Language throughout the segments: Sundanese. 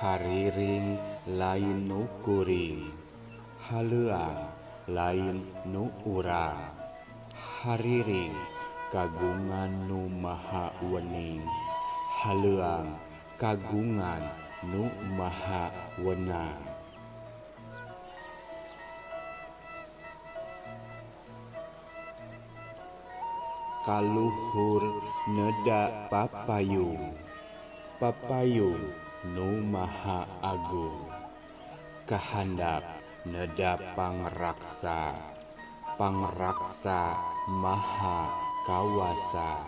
Hariring lain nu kuring, haleuang lain nu urang. Hariring kagungan nu maha wening, haleuang kagungan nu maha wenang. Kaluhur neda papayung, papayung nu maha agung. Kahandap neda pangraksa, pangraksa maha kawasa.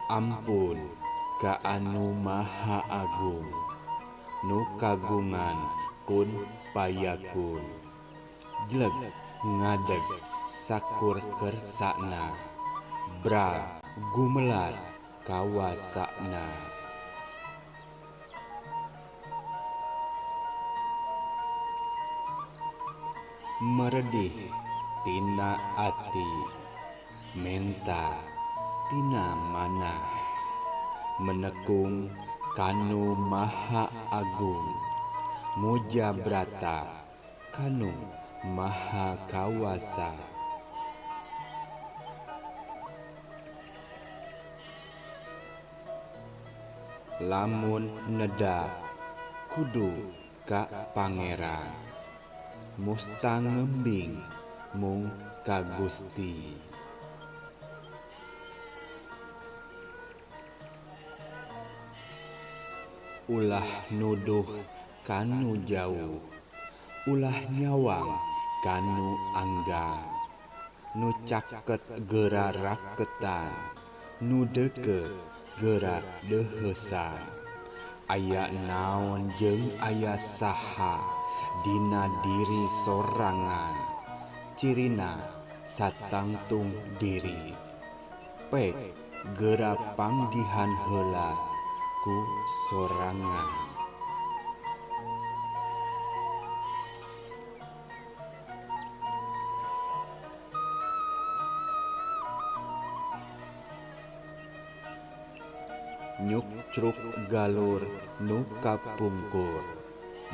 Ampun ka anu maha agung, nu kagungan kun payakun. Jleg ngadeg sakur kersana, bra gumelar kawasana. Meredih tina ati, menta tina manah, menekung kanu maha agung, mujabrata kanu maha kawasa. Lamun neda kudu ka pangeran, musta ngembing mung ka Gusti. Ulah nuduh kanu jauh, ulah nyawang kanu anggang. Nu caket geura raketan, nu deukeut geura deuheusan. Aya naon jeung aya saha dina diri sorangan, cirina satangtung diri. Pek geura panggihan heula ku sorangan. Nyukcruk galur nu kapungkur,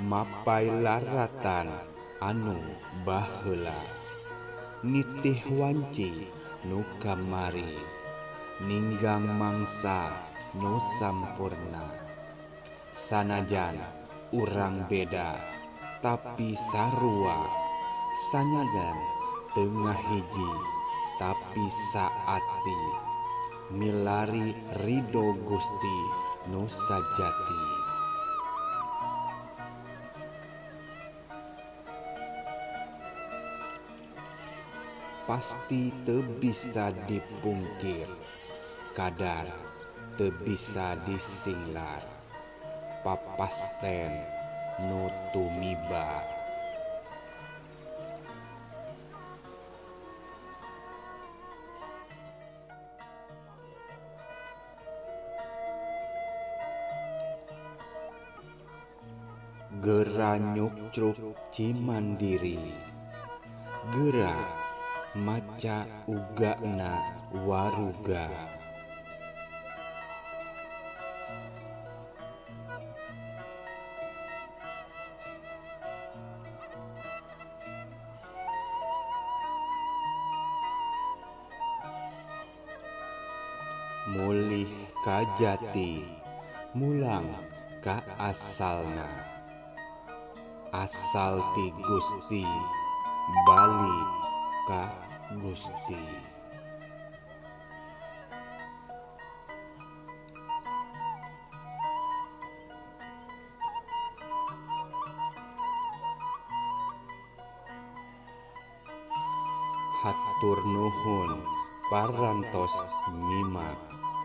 mapay laratan anu baheula. Nitih wanci nu kamari, ninggang mangsa nu sampurna. Sanajan urang beda tapi sarua, sanajan teu ngahiji tapi saati. Milari ridho Gusti nu sajati. Pasti teu bisa dipungkir, kadar teu bisa disinglar, papasten nu tumiba. Geura nyukcruk Cimandiri, geura maca ugana waruga. Mulih ka jati, mulang ka asalna. Asal ti Gusti, balik ka Gusti. Hatur nuhun parantos nyimak.